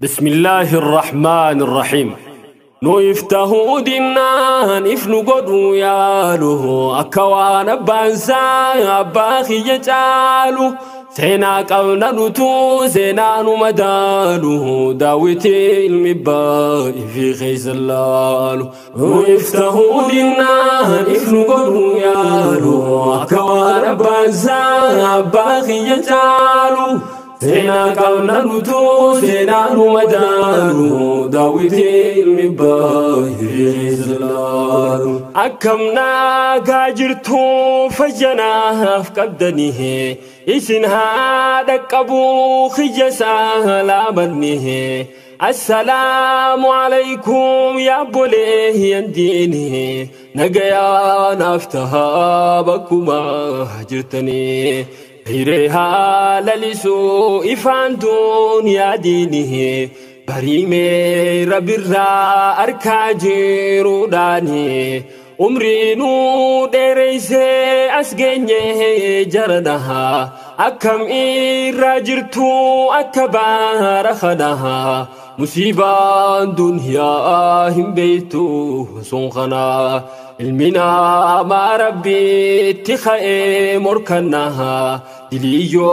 بسم الله الرحمن الرحيم نويفته دينان إفنو قدو يالو أكوان بانسا أباخي يجالو سينا قولنا نتو سينا نمدالو داوتي المبار في خيس اللالو نويفته دينان إفنو قدو يالو أكوان بانسا أباخي يجالو سينا قولنا نتو سينا نمدالو داوتي المبار في خيس اللالو أكمنا قاجرتو فجنا فقدنيه إسن هذا قبو خجسا لامنه السلام عليكم يا بوليه يندينه نقيا نفتها بكما هجرتني هيرها للسو إفان دنيا دينه بريمي ربرا أركاجيرو داني عمري نو ديريسي أسجنيه جردها أكم إراجرتو أكبار خدها مصيبة دنيا هم بيتو سنخنا المنا ما ربي تخئ مركنها دليو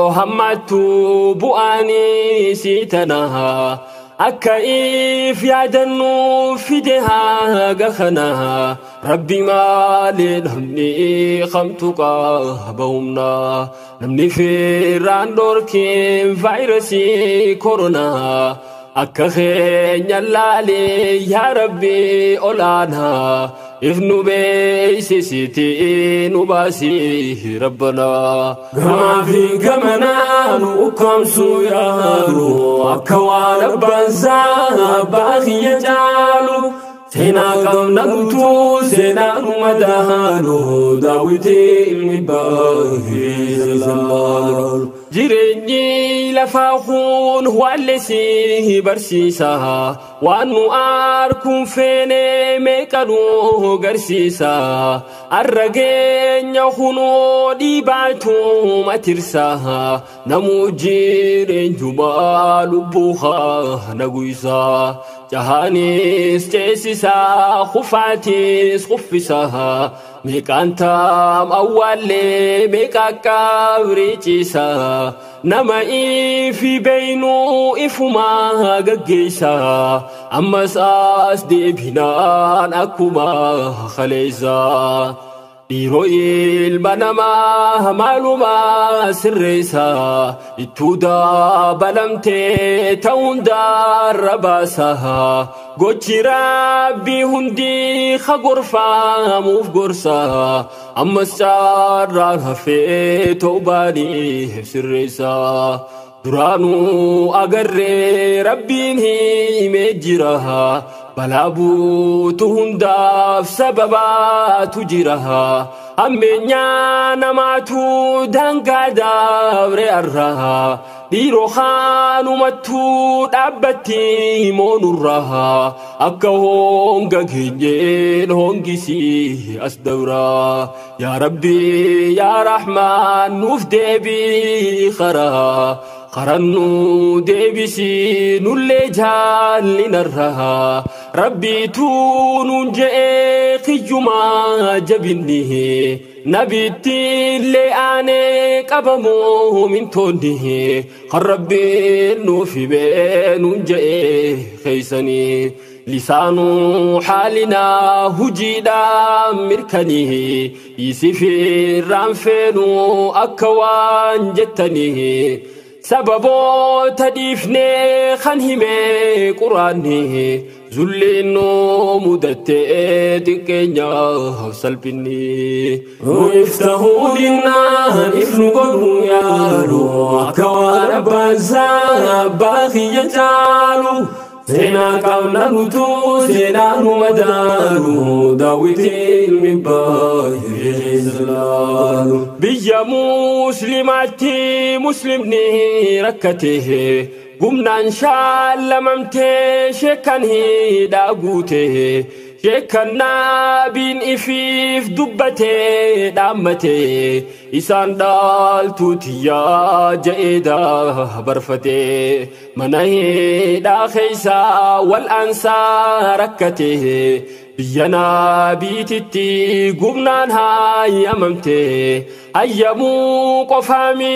همتو بؤاني سيتناها أكيف يعدنو فدها قخناها ربي ما لنمني خمتك بهمنا نمني في راندوركين فيروسي كورونا أكخين يلالي يا ربي أولانا إفنو بيسيسيتي نباسي ربنا كما في كمنا نؤكم سيارو أكوان بانسا باخي يجالو سينا قمنا نتو سينا نمدانو داوتي المباهي زلال جيريني لفاخون هو اللي برسيسا وانو أركم فيني ميكانو غرسيسا الرجين يخونو ديباتو ما ترساها نمو جيرين جمال بوخا نقويسا جهانيس تيسيسا خفاتيس خفساها ميكانتام أولي ميكاكا ريتيسا نما إفي بينو إفما قجيسا أما ساس دي بنان أكما خليسا ديرو المنما معلومة سريسا اتودا بلمتي توندا رباسها قوتي ربي هندي خغرفا موف قرصا أما السارة في توباني سريسا درانو أقري ربي مجرها بلابو تهنداف سببا تجرها أمنيا نماتو دانقا دابري أرها ديرو خانو متو دابتي مونورها أكا هونغا كنجين هونغيسي أسدورا يا ربي يا رحمن نفدي بي خرا خرنو ديبسي نولي جال نرها ربي تونون جئ خيوما جبنه نبيتي اللي آني قبمو من تونه خربي نوفي بينون جئ خيسني لسان حالنا هجيدا مركنه يسفي رانفينو أكوان جتنه سببو تديفني خنهمي قراني زلينو مدتي تكينيا سلبني ويفتحو دينان إفنو قدو يالو أكوان بانسا باخي يجالو سينا قولنا نتو سينا نمدانو داوتي المبار بيا مسلماتي مسلمني ركته قمنا إن شاء الله ممتي شكنه داقوته Sheekannaabiin ifiif dubbatee dhaammatee isaan dhaaltuu tiyyaa je'eedaa barfatee mana hidhaa keessaa wal aansaa rakkatee biyya naabiititti gubnaan hayyamamte hayyamuu qofaami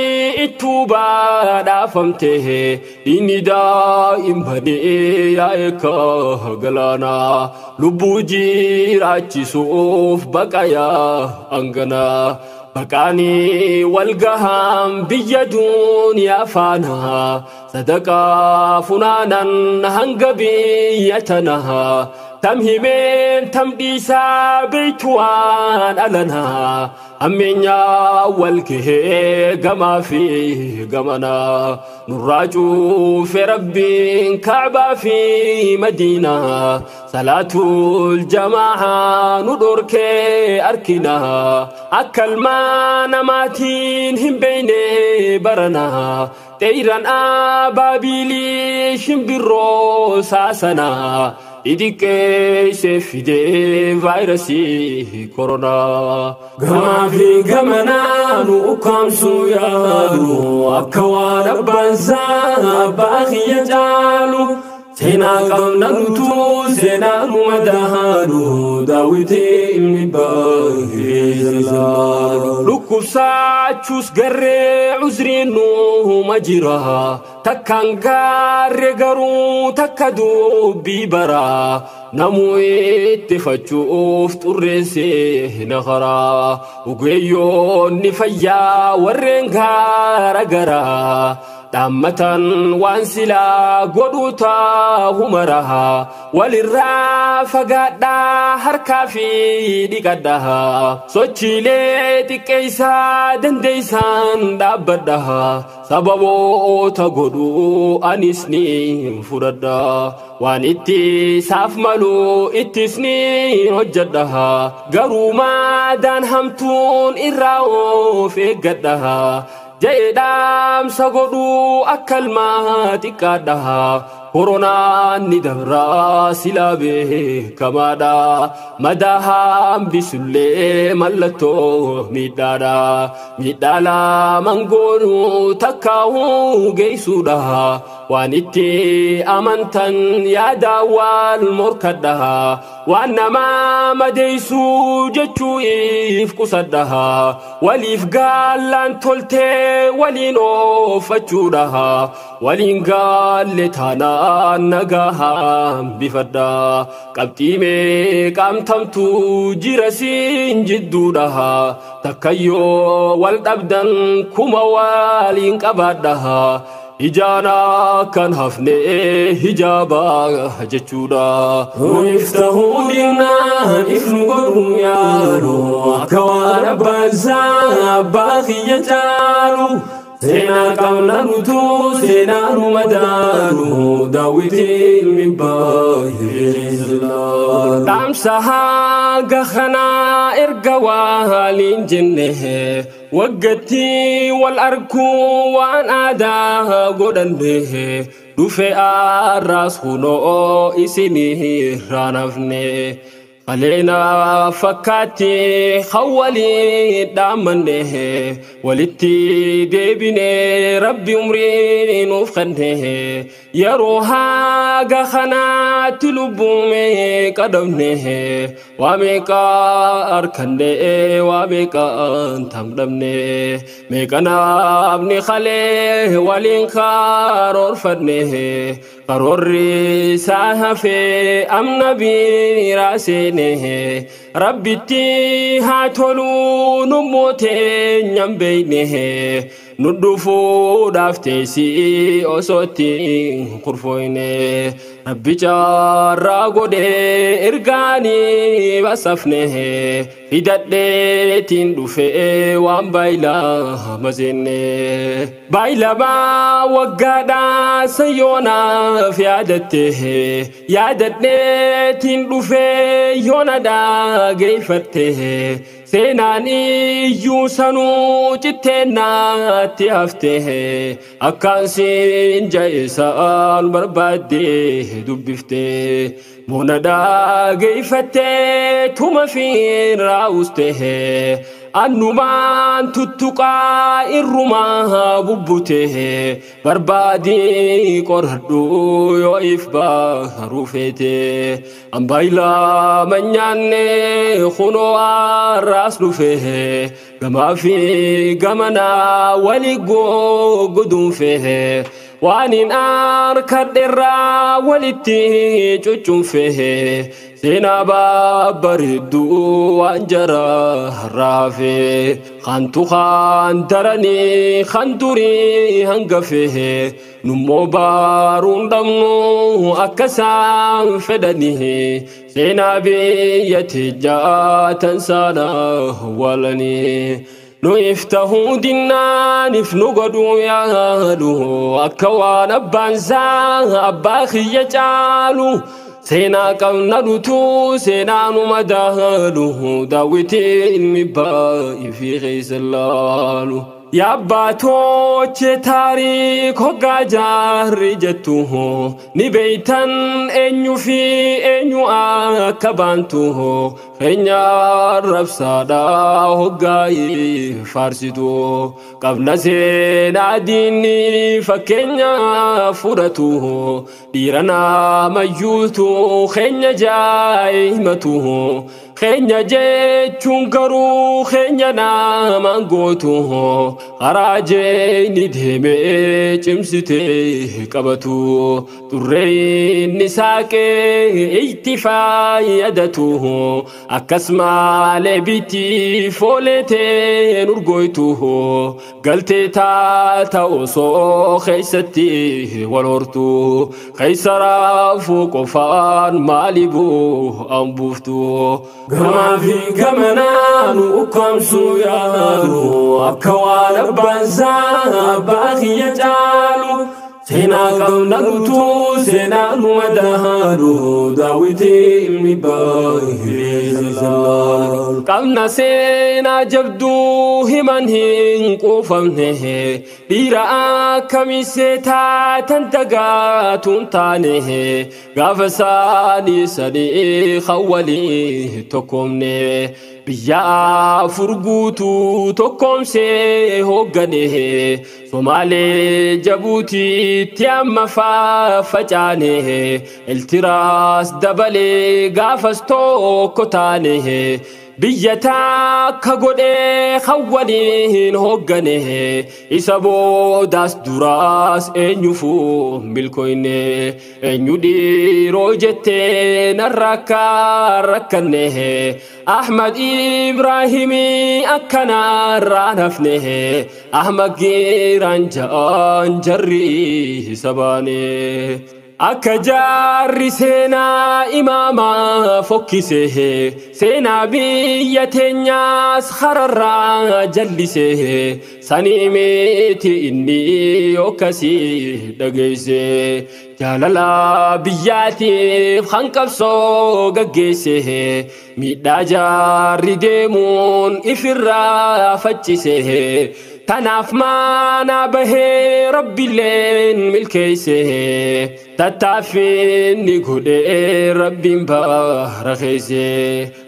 ittuu baadhaafamte inni daa'im badee yaa'eeka galaanaa lubbuu jiraachisuuf baqayaa hanganaa baqaanii walgahaan biyya duuniyaa faana sadaqaa funaanan hanga biyya tanaa tam himeen tam dhiisaa beeytu waan alanaa ammeenyaa wal gahee gamaa fi gamanaa nurraa cuufe rabbiin kaabaa fi madiinaa salaatul jamaahaa nu dhorkee arkinaa akka ilmaa namaatiin hin beeyne baranaa xeeyran abaabilii shimbirroo saasanaa xixiqqeessee fidee vaayirasii koronaa. Gamaa fi gamanaa nu ukkaamsuu yaalu akka waan abbaan isaa abbaa kiyya caalu. Seenaa qabna nutuu seenaa nu madaalu daawwitii ilmi baay'ee jalaalu. Dhukkubsaachuus garree uzriin nuuma jira takkaan gaarree garuu takka dubbii bara namuu ittifachuuf xurreessee na karaa ogeeyyoonni fayyaa warreen gaara garaa. Dhaammatan waan silaa godhuu taahu maraha walirraa fagaadhaa harkaa fi dhiqadhaa sochiilee xiqqeessaa dandeessaan dhaabbadhaa sababoota godhuu anis ni fudhadha waan itti saaf malu ittis ni hojjedha garuu maadaan hamtuun irraa of eeggadha. Jedhaamsa godhuu akka ilmaa xiqqaadha. Koronaan ni dabraa silaa beekamaadha. Madaa hambisullee mallattoo miidhaadha. Miidhaa lamaan goonuu takkaahuu geessuudha. Waan itti amantan yaada wal morkadha. Waan namaa madeessuu jechuuf qusadha. Waliif gaallaan toltee waliin oofachuudha. Waliin gaalle taanaan nagaa hambifadha. Qabxii meeqaamtamtu jira siin jidduudha. Takkayyoo wal dhabdan kuma waliin qabaadha. Ijaana kan hafne hijaaba jechuudha. Iftahuu diinaan ifnu godhuu yaalu akka waan abbaan isaa abbaa kiyya caalu. Seenaa qabna nutuu seenaa nu madaalu daawwitii ilmi baay'ee jalaalu. Dhaamsa haga kanaa erga waaliin jenne waggatti wal arguu waan aadaa godhanne dhufe arraas kunoo isinii irraan hafne. Qaleena fakkaatti hawwalii dhaammanne walitti deebine rabbi umrii nuuf kenne yeroo haga kanaatti lubbuu meeqa dhabne waa meeqa arkanne waa meeqa tamdhabne meeqa namni kalee waliin karoorfanne karoorri isaa hafee amna biraa seene. Rabbitti haa toluu nu mooteenyaan beeyne nu dhufuudhaaf teessii osoo ittiin kurfooyne rabbi carraa godhee ergaanii basafne hidhadheetiin dhufee waan baay'ilaa maseenne. Baay'ilamaa waggaadhaa sayyoonaaf yaadatte yaadadheetiin dhufee yoona dhaageeffatte Seenaan iyyuu sanuu citteennaatti hafte akkaan siin ja'isaan barbaaddee dubbifte muna dhaageeffattee tuma fiin raawuste annumaan tuttuqaa irrumaa bubbute barbaadii qoradhu yoo if baharuu feete ambaayilaa manyaanne kunoo arraas dhufe gamaa fi gamanaa wali goguduunfe waan hin arkadherraa walitti cuccunfe seenaa babbareedduu waan jara raafe kantu kan daranii kan durii hangafe nummoo baaruun dhabnu akka isaan fedhanii seenaa biyya tijjaatan sana walanii. Nu iftahuu dinnaaniif nu godhuu yaalu akka waan abbaan isaa abbaa kiyya caalu seenaa qabna dhutuu seenaa nu madaalu daawwitii ilmi baay'ee fi keessa laalu. Yaa abbaa toochee taariik hoggaa jaarri jettu ni beeytan eenyu fi eenyu akka baantu keenya rabsaadha hoggaa faarsitu qabna seenaa diinni fakkeenya fudhatu dhiira namayyuutu keenya jaa'imatu keenya jechuun garuu keenya namaan gootu karaa jeeni deemee cimsitee qabatu xurree inni saaqee itti fayyadatu akkas malee bitti fooletee urgoytu galtee taata osoo keessatti wal hortu keessa raafuu qofaan maali bu'aan buuftu. Gamaa fi gamanaa nu ukkaamsuu yaalu akka waan abbaan isaa abbaa kiyya caalu seenaa qabna guutuu seenaa nu madaalu daawwitii ilmi baay'ee qabna seenaa jabduu himan hin quufamne dhiira akkamii seetaa tan dagaatuun taane gaafa isaanii sadii kan walii tokkoomne biyya afur guutuu tokkoomsee hooggane Somaalee Jabuutiitti amma facaane Eltiraas dabalee gaafas tokko taane biyya takka godhee kan waliin hooggane isa boodaas duraas eenyufuu milkoyne eenyu dhiiroo jettee narra akka rakkanne Ahmad Ibraahimii akkanarraan hafne Ahmad Giiraan ja'aan jarri isa baane. Akka jaarri seenaa imaamaa fokkise seenaa biyya teenyaas hararraa jallise sanii miti inni yokkasii dhageesse jaalala biyyaatiif kan qabsoo gaggeesse miidhaa jaarri deemuun ifirraa faccise tanaaf maanaa bahee rabbiilleen milkeesse tattaaffiin ni godhee rabbiin barakeesse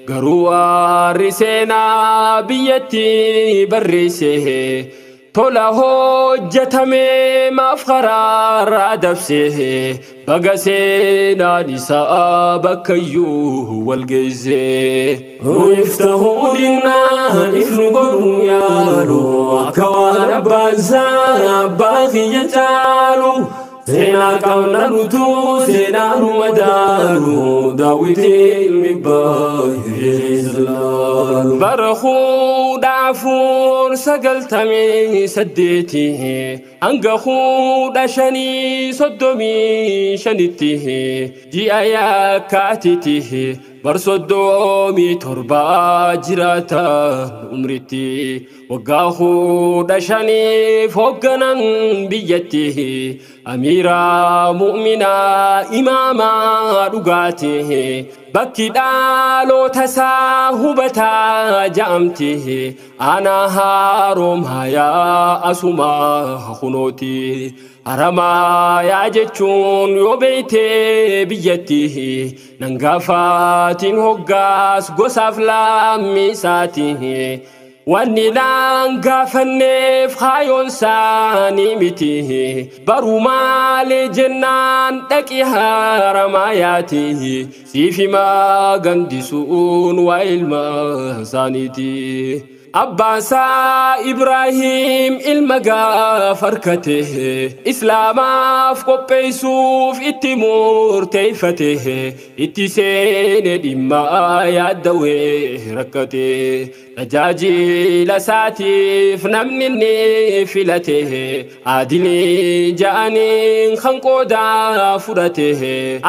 garuu waarri seenaa biyyatti barreesse tola hojjetame maaf karaarraa dabse baga seenaan isaa bakkayyuu wal geesse. Iftahuu dinnaan ifnu godhuu yaalu akka waan abbaan isaa abbaa kiyya caalu seenaa qabna nutuu seenaa nu madaalu daawwitii ilmi baay'ee laalu. Bara 1498 hanga 1535tti ji'a yakkaatitti Barsoddomii 7 jiraata umritti waggaa 15 hoogganan biyyatti amiira mu'minaa imaamaa dhugaati bakki dhaloota isaa hubataa ja'amti aanaa Haroomayaa asumaa kunooti Haramayaa jechuun yoo beeyte biyyatti nan gaafaatiin hoggaas gosaaf lammiisaati Wanni naan gaafanneef kaayoon isaanii miti baruu maalee jennaan dhaqi Haramayaati siif himaa gandisuun waa ilma isaaniiti. Abbaan isaa Ibrahiim ilma gaaf harkate Islaamaaf qopheessuuf itti murteeffate itti seene dhimma yaaddawee rakkate tajaajila isaatiif namni inni filate adilii ja'aniin kan qoodaa fudhate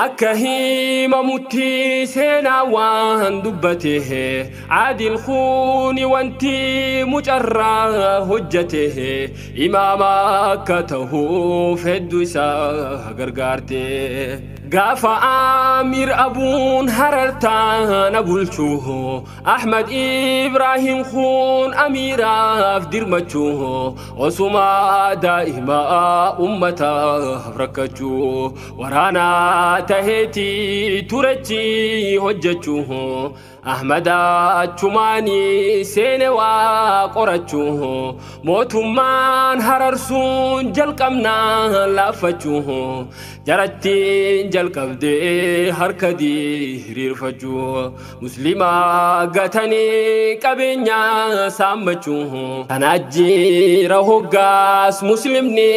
akka himamutti seenaa waan dubbate adil kuni wanti mucarraa hojjate imaama akka ta'uuf hedduu isaa gargaarte gaafa Amiir Abuun Harartaana bulchuu Ahmad Ibrahiim kun amiiraaf dirmachuu osuma daa'ima ummataaf rakkachuu waraanaa taheetii turechi hojjechuu Ahmad achumaanii seene waa qorachuu mootummaan hararsuun jalqabnaa laaffachuu jarattiin jalqabdee harka diriirfachuu muslimaa gatanii qabeenya saammachuu kana jira hoggaas muslimni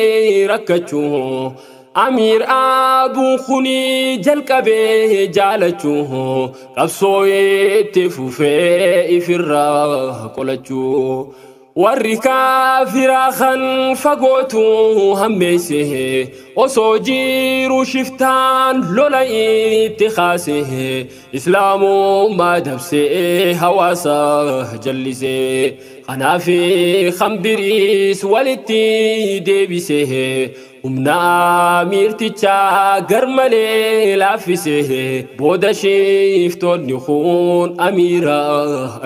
rakkachuu Amiir Abuun kuni jalqabee jaalachuu qabsoo itti fufee ifirraa qolachuu warri kaafiraa kan fagootu hammeesse osoo jiru shiftaan lola itti kaase islaamummaa dabsee hawaasa jallise kanaaf kan biriis walitti deebise humna amiirtichaa garmalee laaffise booda shiftoonni kun amiira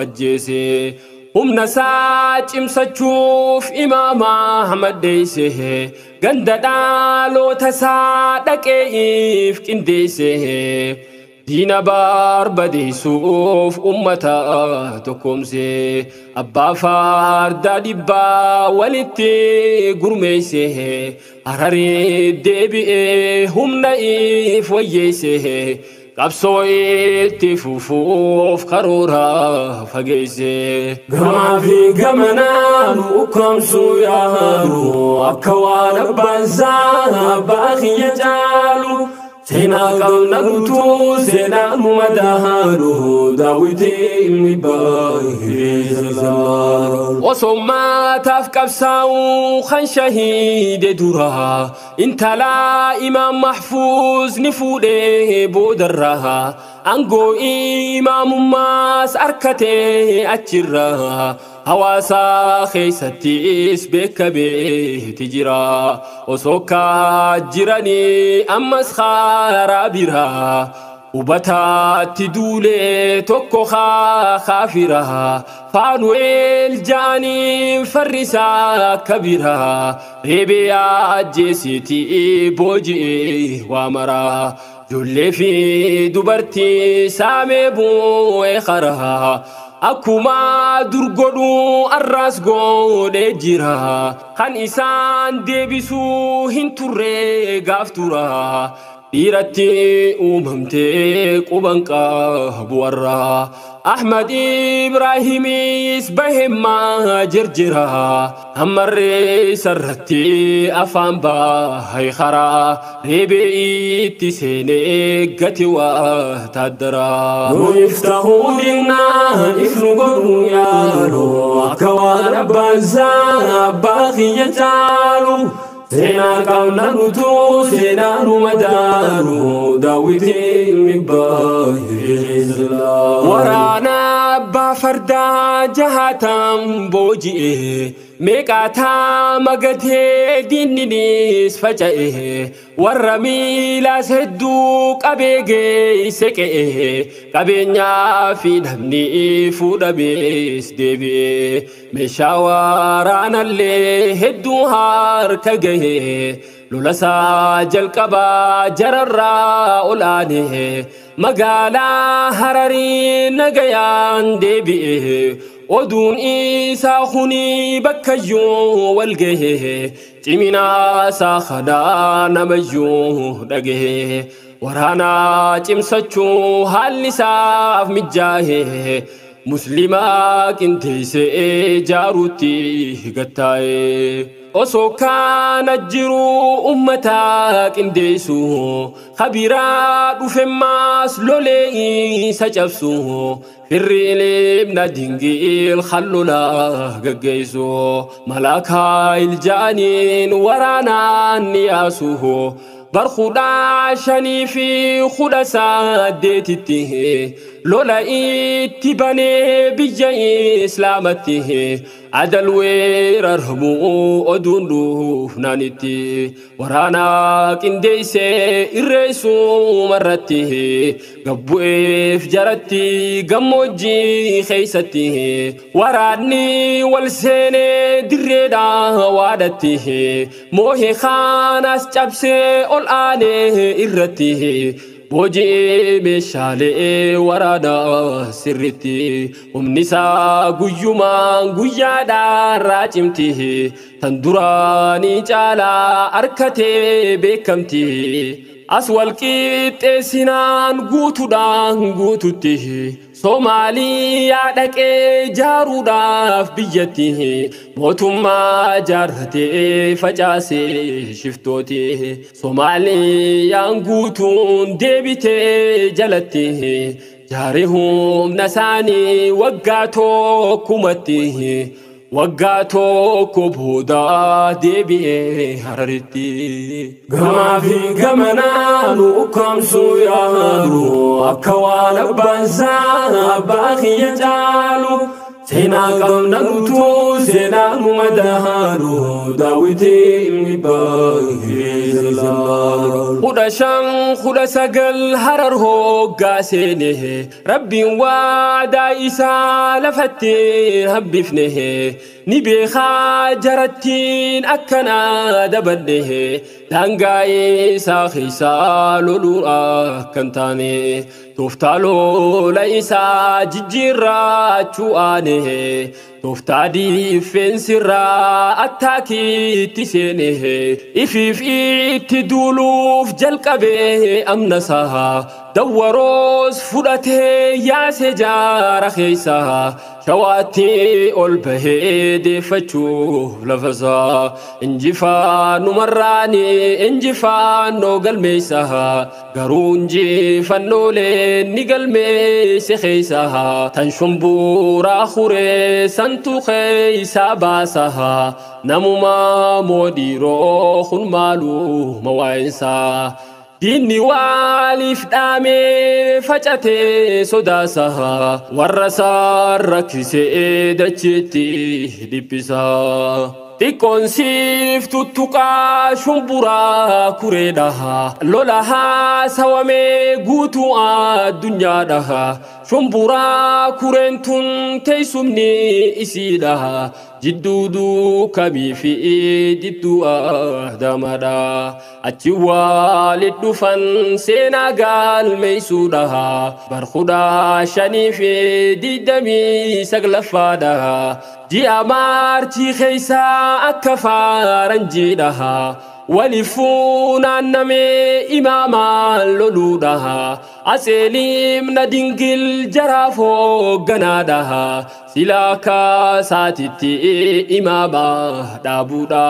ajjeese humna isaa cimsachuuf imaama Ahmad deeyse ganda dhaloota isaa dhaqeef qindeesse diina barbadeessuuf ummata tokkoomse abbaa fardaa 100 walitti gurmeesse Hararii deebi'ee humna if wayyeesse qabsoo itti fufuuf karoora fageesse gamaa fi gamanaan ukkaamsuu yaalu akka waan abbaan isaa abbaa kiyya caalu seenaa qabna guutuu seenaa nu madaalu daawwiti ilmi baay'ee osoo maataaf qabsaa'uu kan shahiide dura intala imaam Mahfuuz ni fuudhee boodarraa aangoo imaamummaas harkatee achirraa hawaasa keessattis beekameeti jira osoo kaa jiranii ammas karaa biraa hubataatti duulee tokko kaafira Faanu'eel ja'aniin farrisaa kabiraa reebee ajjeesiitii booji'ee waa maraa ijoollee fi dubartii saamee bu'ee karaa akkuma dur godhuu arraas godhee jira kan isaan deebisuu hin turre gaaf tura dhiiratti uumamtee quban qabu warra Ahmad Ibrahimis bahemmaa jirjira ammarree sarratti afaan bahay karaa reebee itti seenee gati waa taaddara. Nuyiftahuu dinnaan ifnu godhuu yaalu akka waan abbaan isaa abbaa kiyya caalu seenaa qabna nutuu seenaa nu madaalu daawwiti ilmi Baay'ee waraana abbaa fardaa jahatam booji'e meeqaataa magatee diinninis faca'e warra miilaas hedduu qabee geesse qe'e qabeenyaa fi namni fuudhamees deebi'e meeshaa waraanallee hedduu harka gahe lolasaa jalqabaa jararraa olaane magaalaa Hararii nagayaan deebi'e oduun isaa kuni bakkayyuu wal gahe ciminaa isaa kanaa namayyuu dhagahe waraanaa cimsachuu haalli isaaf mijjaahe muslimaa qindeessee jaaruutti gattaa'e. Osoo kana jiru ummata qindeessu khabiraa dhufe maas lolee isa cabsu firri Libna Dingil khallula gaggeessu malaakaa iljaaniin waraanaan ni yaasu bar 15 fi 18tti lola itti banee biyya islaamatti adal weerarhamuu oduun dhufnaanitti waraana qindeessee irreessuu marratti gabbu'eef jaratti gammoojjii keeysatti waraanni wal seenee dirreedha waadatti moohee kaanas cabsee ol aanee irratti booji'ee meeshaalee waraanaa sirritti humni isaa guyyumaan guyyaadhaan raacimti tan duraanii caalaa harkatee beekamti as wal qixxeessinaan guutuudhaan guututti Somaaliyaa dhaqee jaaruudhaaf biyyatti mootummaa jaarratee facaasee shiftooti Somaaliyaan guutuun deebitee jalatti jaare humna isaanii waggaa tokkumatti waggaa tokko booda deebi'ee Hararitti. Gamaa fi gamanaa nu ukkaamsuu yaalu akka waan abbaan isaa abbaa kiyya caalu seenaa qabna nutuu seenaa nu madaalu daawwitii baay'ee 15 19 Harar hoggaa seene rabbiin waadaa isaa lafatti hambifne ni beekaa jarattiin akkana dabanne daangaa isaa keessaa loluu akkan taane tooftaa lola isaa jijjiirraachuu aane tooftaa diifeensirraa attaakiitti seene ifiif itti duuluuf jalqabee amnasaa dawwaroos fudhatee yaase jaara keeysaa shawaatti ol bahee deeffachuuf lafasaa injifaanumarraani injifaannoo galmeeysaa garuu injifannoolee ni galmeeyse keeysaa tan shumburaa kuree santu keeysaa baasaa namumaa moodhiiroo kun maaluu mawaa'insaa diinni waaliif dhaamee facatee sodaasaa warra isaan rakkisee dachiitti dhiphisaa. Xiqqoon siif tuttuqaa shumburaa kureedha lola haasawamee guutuu addunyaadha shumburaa kureen tun teessumni isiidha jidduu duukamii fi jidduu aadamadha achi walit dhufan seenaa galmeessuudha bar 15 fi 29ffaadha ji'a maarchii keeysaa akka faaranjiidha walifuunaannamee imaamaan loluudha aseeliimna dingil jaraaf hoogganaadha Silaa kaasaatitti imaama dhaabuudha.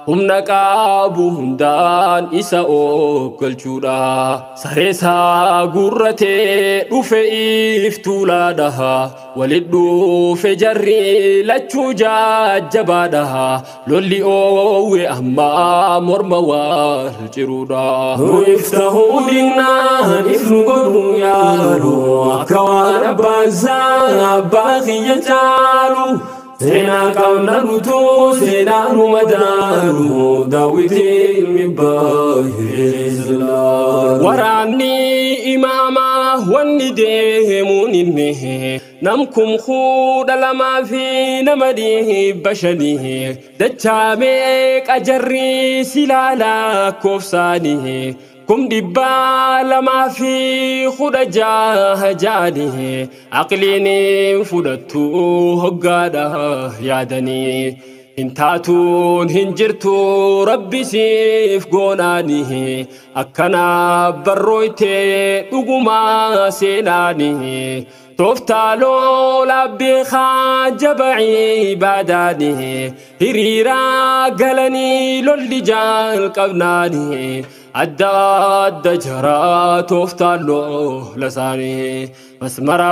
Humna qabu hundaan isa ooggalchuudha. Sareesaa guurratee dhufe iftuulaadha. Walit dhufe jarri lachuu jajjabaadha. Lolli oowwe ammaa morma wal ciruudha. Nuyiftahuu dinnaan ifnu godhuu yaalu. Akka waan abbaan isaa abbaa kiyya caalu. Seenaa qabna nutuu seenaa nu madaalu. Daawwitiin ilmi baay'ee zilaalu. Waraanni imaamaa wanni deemuun inni namkum 125,500 dachaa qajarri silaa lakkoofsaanii 216,000 jaanii aqliin fudhattu hoggaadha yaadanii hin taatuun hin jirtu rabbi siif goonaanii akkana barrooytee dhugumaa seenaanii tooftaa lola beekaa jaba ibaadaanii hiriiraa galanii lolli jalqabnaanii adda adda jaraa tooftaa lola isaanii masmara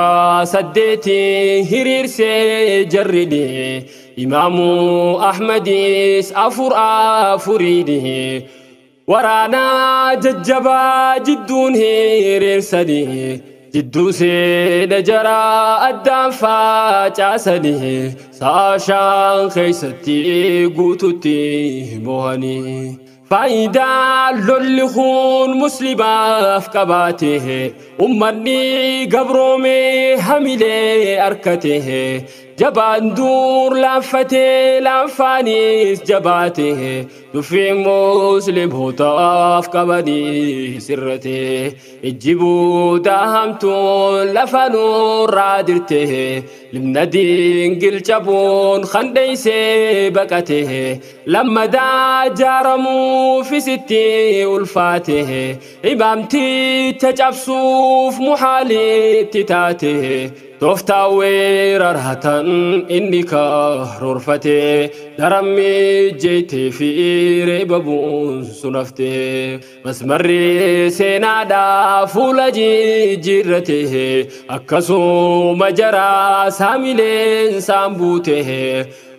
8 hiriirsee jarrini imaamu Ahmadis 4 4 waraanaa jajjabaa jidduun hiriirsanii jidduu seena jaraa addaan facaasanii sa'a 5 keessatti guututti moohanii. Faayidaa lolli kun muslimaaf qabaate ummanni gabroomee hamilee harkate jabaan dur laaffatee laaffaanis jabaate dhufee muslimootaaf qabanii sirrate ijjibuu dahamtuun lafa nurraa dirte limna dingil cabuun khandheysee baqate lammadaa jaaramuufisitti ulfaate imaamticha cabsuuf muhaalitti taate tooftaa weeraratan inni karoorfate darammii jeetee fi reeba bu'uun sun hafte masmarri seenaadhaa fuula jijjiirrate akkasuma jaraa saamileen saan buute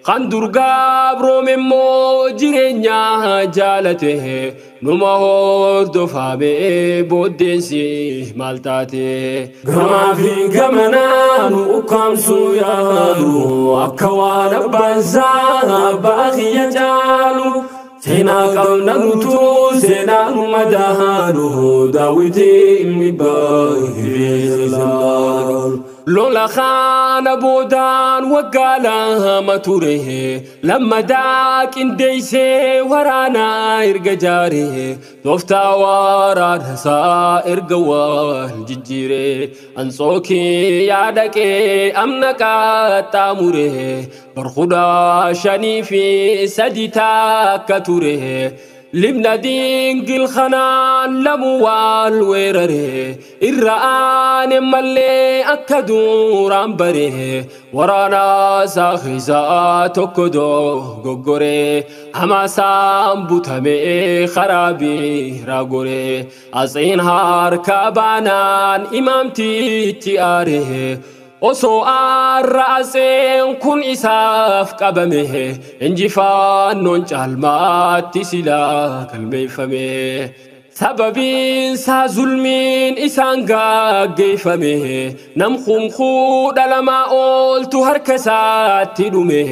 kan durgaa biroome immoo jireenya jaalate numa hordofame booddeensi maal taate gamaa fi gamanaa nu ukkaamsuu yaalu akka waan abbaan isaa abbaa kiyya caalu seenaa qabna nutuu seenaa nu madaalu daawwitii ilmi baay'ee zilaalu. Lola kana boodaan waggaa 2 ture lammadaa qindeessee waraanaa erga jaare tooftaa waraana isaa erga wal jijjiire ansookii yaadaqee amna qaxxaamure bar 15 fi 3 takka ture. Libna dingil khanaan lamu wal weerare irra aane mallee akka duraan bare waraana isaa keessaa tokko dogoggore hamaasaan butame karaa biraa gore asiin harka baanaan imaamtichi aare osoo aarra aseen kun isaaf qabame injifannoon caalmaatti silaa galmeeffame. Sababiin isaa zulmiin isaan gaggeeffame nam 2,000 ooltu harka isaatti dhume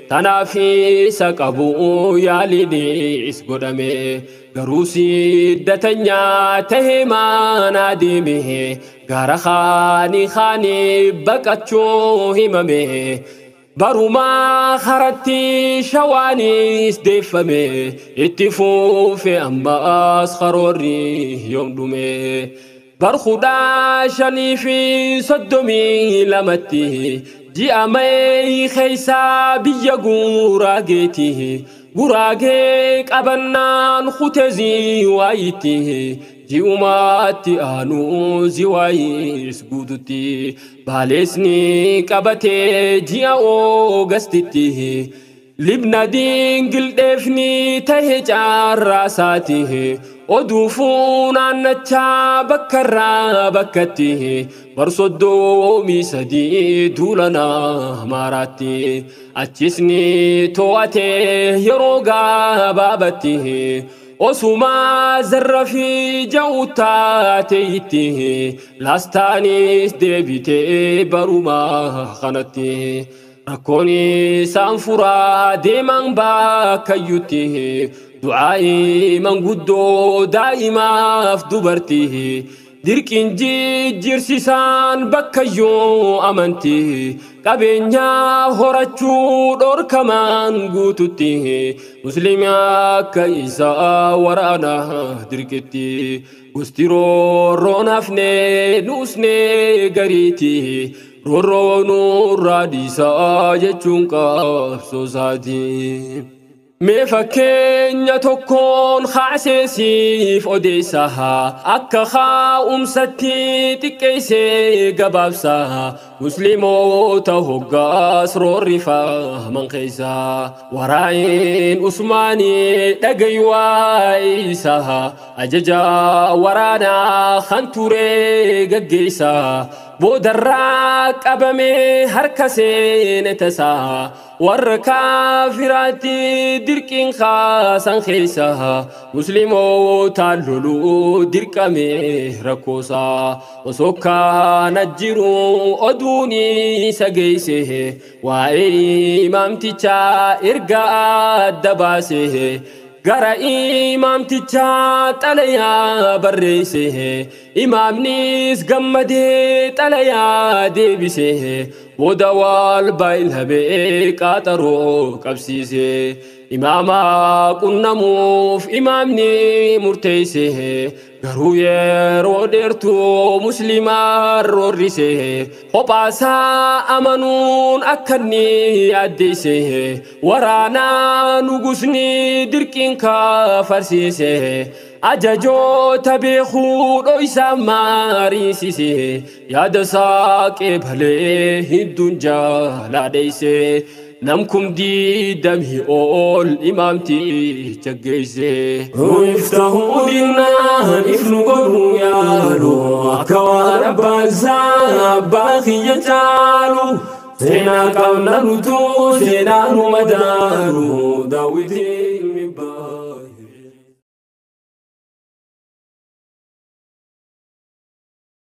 tanaaf isa qabu yaaliinis godhame garuu siddatanyaa tahee maanaa deeme gara kaanii kaanii baqachuu himame. Barumaa karatti shawaanis deeffame itti fuufe ammaas karoorri yoom dhume. Bar 15 fi 32tti ji'a May keessaa biyya Guraageeti. Guraagee qabannaan kutezii waayitti Ji'umaatti aanuu ziwaayis guututti baaleesni qabatee ji'a oogastitti libna dingildheefni tahe caarraasaati oduu funaannachaa bakkarraa bakkatti bar 33 duulana maaraatti achisni to'atee yeroo gabaabaatti osuma zarrafi ja'u taateetti laastaanis deebitee baruma kanatti rakkoon isaan furaa deeman bakkayyutti du'aa'ii manguddoo daa'imaaf dubartii dirqiin jijjiirsisaan bakkayyuu amantii qabeenyaa horachuu dhorkamaan guututti musliima akka isaa waraana dirqitti gosti roorroon hafne nuusne gariiti roorroo nurraa dhiisaa jechuun qabsoosaati. Mee fakkeenya tokkoon kaaseesiif odeessa akka kaa'umsatti xiqqeessee gabaabsa musliimoota hoggaas roorrifaman keessa waraa'in usmaanii dhagayu waa'isa ajaja waraanaa kan ture gaggeessa boodarraa qabamee harka seene tasaa warra kaafiraatti dirqiin kaasan keessa musliimoota loluu dirqame rakkoosaa osoo kana jiru oduun isa geesse waa'ee imaamtichaa erga adda baase gara imaamtichaa xalayaa barreesse imaamnis gammadee xalayaa deebise booda wal baay'ilhabee qaxaroo qabsiise imaama qunnamuuf imaamni murteesse garuu yeroo dheertuu musliimaa roorrise kophaasaa amanuun akka inni addeesse waraanaa nugusni dirqiin kafarsiise ajajoota beekuu dhoysa maariisise yaada isaa qeebalee hedduun jaalaa namkum diidamii ol imaamticha geesse. Iftahuu dinnaan ifnu godhuu yaalu akka waan abbaan isaa abbaa kiyya caalu seenaa qabna nutuu seenaa nu madaalu daawwitii.